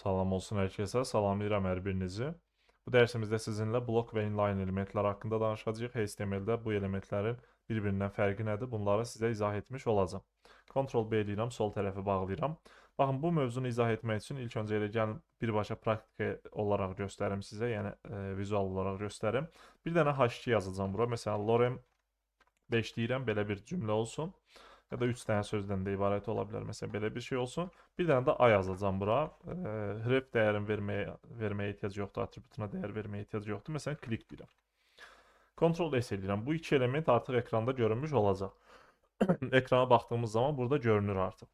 Salam olsun hər kəsə, salamlayıram hər birinizi. Bu dərsimizdə sizinlə blok və inline elementlər haqqında danışacağıq. HTML-də bu elementlərin bir-birindən fərqi nədir? Bunları sizə izah etmiş olacağam. Ctrl B eləyirəm, sol tərəfi bağlayıram. Baxın, bu mövzunu izah etmək üçün ilk öncə elə gəlin birbaşa praktika olaraq göstərim sizə, yəni vizual olaraq göstərim. Bir dənə H2 yazacağam bura. Məsələn, lorem 5 deyirəm, belə bir cümlə olsun. Ya da 3 dənə sözdən də ibarət ola bilər. Məsələn, belə bir şey olsun. Bir dənə də A yazacağam bura. Href dəyərini verməyə ehtiyac yoxdur. Atributuna dəyər verməyə ehtiyac yoxdur. Məsələn, klik deyirəm. Ctrl S eləyirəm. Bu iki element artıq ekranda görünmüş olacaq. Ekrana baxdığımız zaman burada görünür artıq.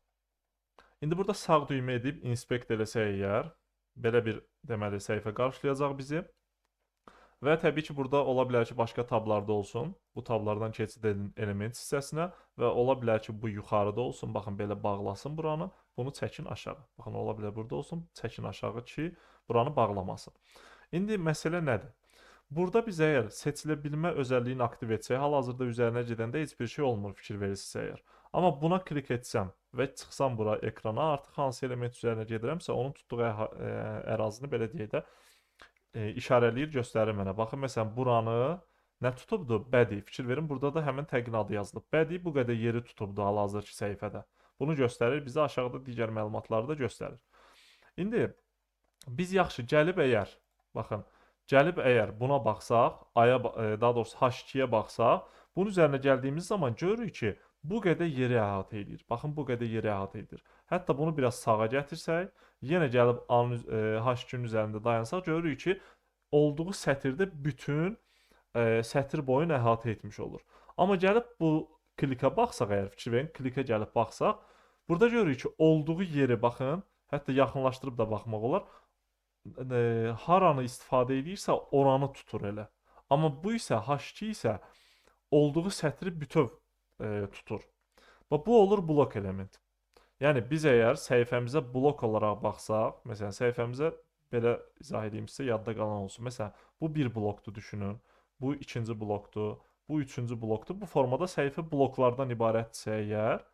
İndi burada sağ düymə edib inspect eləsək əgər, belə bir deməli səhifə qarşılayacaq bizi. Və təbii ki, burada ola bilər ki, başqa tablarda olsun. Bu tablardan keçid edin element hissəsinə və ola bilər ki, bu yuxarıda olsun. Baxın, belə bağlasın buranı. Bunu çəkin aşağı. Baxın, ola bilər burada olsun. Çəkin aşağı ki, buranı bağlamasın. İndi məsələ nədir? Burada biz əgər seçilə bilmə özəlliyini aktiv etsək, hal-hazırda üzərinə gedəndə heç bir şey olmur, fikir verirsinizsə əgər. Amma buna klik etsəm və çıxsam bura ekrana, artıq hansı element üzərinə gedirəmsə, onun tutduğu ərazini belə deyək də, işarələyir, göstərir mənə. Baxın, məsələn, buranı nə tutubdur? Body. Fikir verin, burada da həmin təqin adı yazılıb. Body bu qədər yeri tutubdur hal-hazırki səhifədə. Bunu göstərir, bizə aşağıda digər məlumatları da göstərir. İndi biz yaxşı gəlib əgər, baxın, gəlib əgər buna baxsaq, aya, daha doğrusu H2-yə baxsaq, bunun üzərinə gəldiyimiz zaman görürük ki, bu qədər yeri əhatə eləyir. Baxın, bu qədər yeri əhatə edir. Hətta bunu biraz sağa gətirsək, yenə gəlib H2-nin üzərində dayansaq, görürük ki, olduğu sətirdə bütün sətir boyunu əhatə etmiş olur. Amma gəlib bu klikə baxsaq əgər, fikir verin, klikə gəlib baxsaq, burada görürük ki, olduğu yeri baxın, hətta yaxınlaşdırıb da baxmaq olar, haranı istifadə edirsə, oranı tutur elə. Amma bu isə, H2 isə olduğu sətri bütöv tutur. Və bu olur blok element. Yəni, biz əgər səhifəmizə blok olaraq baxsaq, məsələn, səhifəmizə belə izah edeyim sizə, yadda qalan olsun. Məsələn, bu bir blokdur, düşünün. Bu ikinci blokdur, bu üçüncü blokdur. Bu formada səhifə bloklardan ibarətdirsə əgər,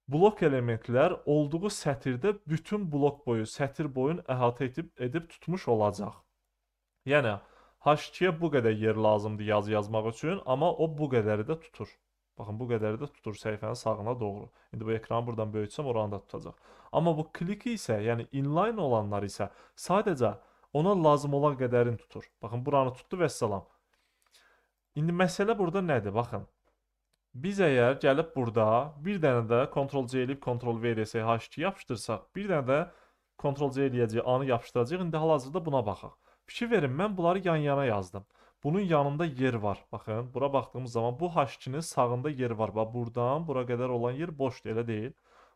blok elementlər olduğu sətirdə bütün blok boyu, sətir boyunu əhatə edib tutmuş olacaq. Yəni, H2-yə bu qədər yer lazımdır yazı yazmaq üçün, amma o bu qədəri də tutur. Baxın, bu qədəri də tutur səhifənin sağına doğru. İndi bu ekranı buradan böyütsəm, oranı da tutacaq. Amma bu klik isə, yəni inline olanlar isə sadəcə ona lazım olan qədərini tutur. Baxın, buranı tutdu, vəssalam. İndi məsələ burada nədir? Baxın. Biz əgər gəlib burada bir dənə də Ctrl C eləyib Ctrl V eləsək, H2 yapışdırsaq, bir dənə də Ctrl C eləyəcək, A-nı yapışdıracaq. İndi hal-hazırda buna baxaq. Fikir verin, mən bunları yan-yana yazdım. Bunun yanında yer var. Baxın, bura baxdığımız zaman bu H2-nin sağında yer var. Bax, buradan bura qədər olan yer boşdur, elə deyil.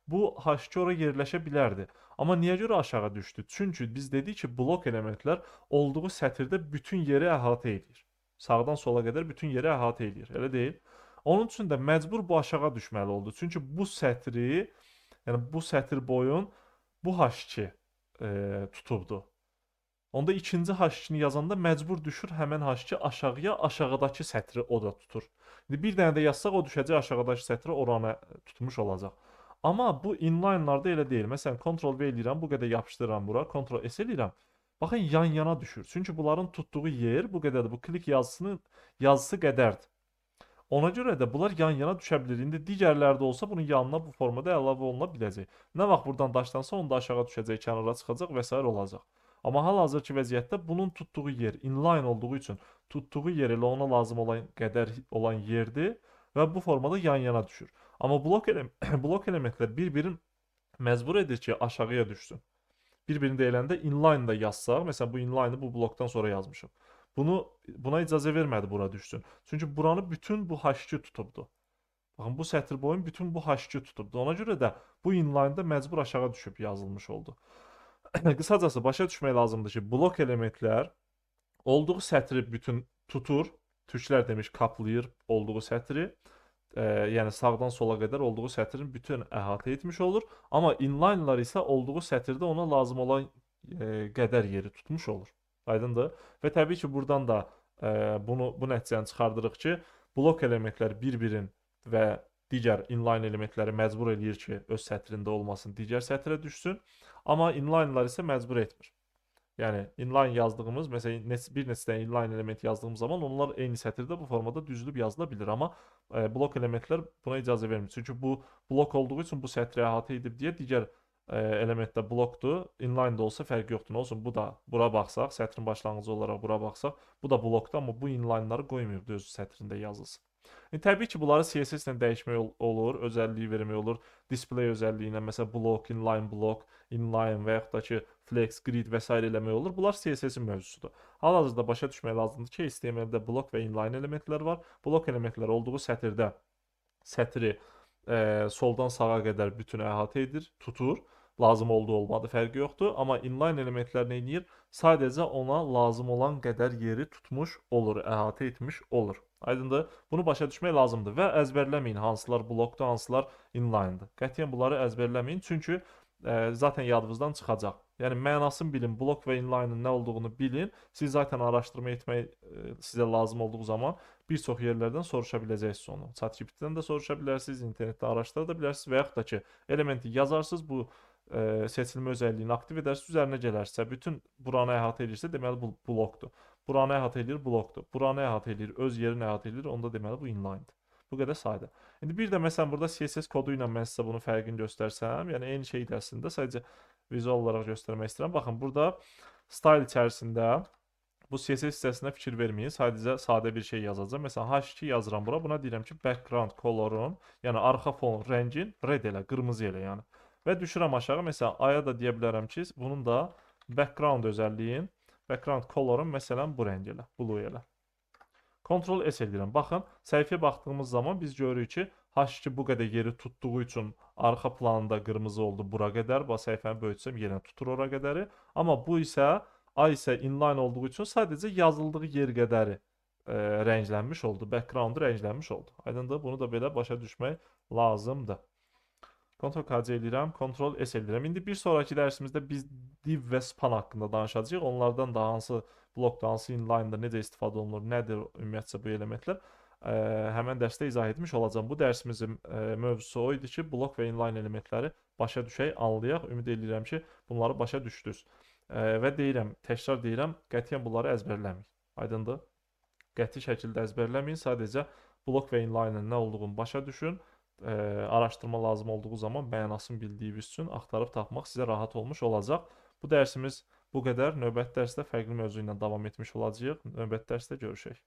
Bu H2 ora yerləşə bilərdi. Amma niyə görə aşağı düşdü? Çünki biz dedik ki, blok elementlər olduğu sətirdə bütün yeri əhatə edir. Sağdan sola qədər bütün yeri əhatə edir, elə deyil. Onun üçün də məcbur bu aşağı düşməli oldu. Çünki bu sətri, yəni bu sətir boyun bu H2 tutubdu. Onda ikinci H2-ni yazanda məcbur düşür həmən H2 aşağıya, aşağıdakı sətri o da tutur. İndi bir dənə də yazsaq, o düşəcək aşağıdakı sətri oranı tutmuş olacaq. Amma bu inline-larda elə deyil. Məsələn, Ctrl V eləyirəm, bu qədər yapışdırıram bura, Ctrl S eləyirəm. Baxın, yan-yana düşür. Çünki bunların tutduğu yer bu qədərdir. Bu klik yazısının yazısı qədərdir. Ona görə də bunlar yan-yana düşə bilir. İndi digərlərdə olsa bunun yanına bu formada əlavə oluna biləcək. Nə vaxt buradan daşlansa, onda aşağı düşəcək, kənara çıxacaq və s. olacaq. Amma hal-hazırki vəziyyətdə bunun tutduğu yer inline olduğu üçün tutduğu yer elə ona lazım olan qədər olan yerdir və bu formada yan-yana düşür. Amma blok elementlər bir-birini məcbur edir ki, aşağıya düşsün. Bir-birini deyiləndə inline da yazsaq, məsələn bu inline-ı bu blokdan sonra yazmışım. Buna icazə vermədi bura düşsün. Çünki buranı bütün bu H2 tutubdu. Baxın, bu sətir boyun bütün bu H2 tutubdu. Ona görə də bu inline-da məcbur aşağı düşüb yazılmış oldu. Qısacası başa düşmək lazımdır ki, blok elementlər olduğu sətri bütün tutur. Türklər demiş kaplayır olduğu sətri. Yəni sağdan sola qədər olduğu sətrin bütün əhatə etmiş olur. Amma inline-lar isə olduğu sətirdə ona lazım olan qədər yeri tutmuş olur. Aydındır? Və təbii ki, buradan da bu nəticəni çıxardırıq ki, blok elementlər bir-birin və Digər inline elementləri məcbur eləyir ki, öz sətrində olmasın, digər sətrə düşsün. Amma inline-lar isə məcbur etmir. Yəni inline yazdığımız, məsələn, bir neçə dənə inline element yazdığımız zaman onlar eyni sətirdə bu formada düzülüb yazıla bilir. Amma blok elementlər buna icazə vermir. Çünki bu blok olduğu üçün bu sətri əhatə edib deyə digər elementdə blokdur. Inline də olsa fərqi yoxdur. Nə olsun, bu da bura baxsaq, sətrin başlanğıcı olaraq bura baxsaq, bu da blokdur, amma bu inline-ları qoymayıb öz sətrində yazılsın. Təbii ki, bunları CSS ilə dəyişmək olur, özəlliyi vermək olur. Display özəlliyi ilə, məsələn, blok, inline blok, inline və yaxud da ki, flex, grid və s. eləmək olur. Bunlar CSS-in mövzusudur. Hal-hazırda başa düşmək lazımdır ki, HTML-də blok və inline elementlər var. Blok elementlər olduğu sətirdə sətri soldan sağa qədər bütün əhatə edir, tutur. Lazım oldu, olmadı fərqi yoxdur. Amma inline elementlər nə edir? Sadəcə ona lazım olan qədər yeri tutmuş olur, əhatə etmiş olur. Aydındır? Bunu başa düşmək lazımdır və əzbərləməyin hansılar blokdur, hansılar inline'dır. Qətiyyən bunları əzbərləməyin, çünki zaten yadınızdan çıxacaq. Yəni mənasını bilin, blok və inline-ın nə olduğunu bilin. Siz zaten araşdırma etmək sizə lazım olduğu zaman bir çox yerlərdən soruşa biləcəksiniz onu. ChatGPT-dən də soruşa bilərsiniz, internetdə araşdıra da bilərsiniz və yaxud da ki, elementi yazarsınız, bu seçilmə özəlliyini aktiv edərsiniz, üzərinə gələrsə, bütün buranı əhatə edirsə, deməli bu blokdur. Buranı əhatə edir, blokdur. Buranı əhatə edir, öz yerini əhatə edir, onda deməli bu inline'dır. Bu qədər sadə. İndi bir də məsələn burada CSS kodu ilə mən sizə bunun fərqini göstərsəm, yəni eyni şeydir əslində, sadəcə vizual olaraq göstərmək istəyirəm. Baxın, burada style içərisində bu CSS hissəsinə fikir verməyin, sadəcə sadə bir şey yazacağam. Məsələn, H2 yazıram bura, buna deyirəm ki, background color'un, yəni arxa fon rəngin red elə, qırmızı elə yəni. Və düşürəm aşağı, məsələn, A-ya da deyə bilərəm ki, bunun da background özəlliyin, background color'un məsələn bu rəng elə, blue elə. Ctrl S edirəm. Baxın, səhifəyə baxdığımız zaman biz görürük ki, H2 bu qədər yeri tutduğu üçün arxa planında qırmızı oldu bura qədər. Bax, səhifəni böyütsəm yenə tutur ora qədəri. Amma bu isə, A isə inline olduğu üçün sadəcə yazıldığı yer qədəri rənglənmiş oldu. Background-ı rənglənmiş oldu. Aydındır? Bunu da belə başa düşmək lazımdır. Ctrl KC eləyirəm, Ctrl S eləyirəm. İndi bir sonraki dərsimizdə biz div və span haqqında danışacağıq. Onlardan da hansı blokda, hansı inline-da necə istifadə olunur, nədir ümumiyyətcə bu elementlər, həmən dərsdə izah etmiş olacağam. Bu dərsimizin mövzusu o idi ki, blok və inline elementləri başa düşək, anlayaq. Ümid eləyirəm ki, bunları başa düşdünüz. Və deyirəm, təkrar deyirəm, qətiyyən bunları əzbərləməyin. Aydındır? Qəti şəkildə əzbərləməyin, sadəcə blok və inline-ın nə olduğunu başa düşün. Araşdırma lazım olduğu zaman mənasını bildiyiniz üçün axtarıb tapmaq sizə rahat olmuş olacaq. Bu dərsimiz bu qədər. Növbəti dərsdə fərqli mövzu ilə davam etmiş olacağıq. Növbəti dərsdə görüşək.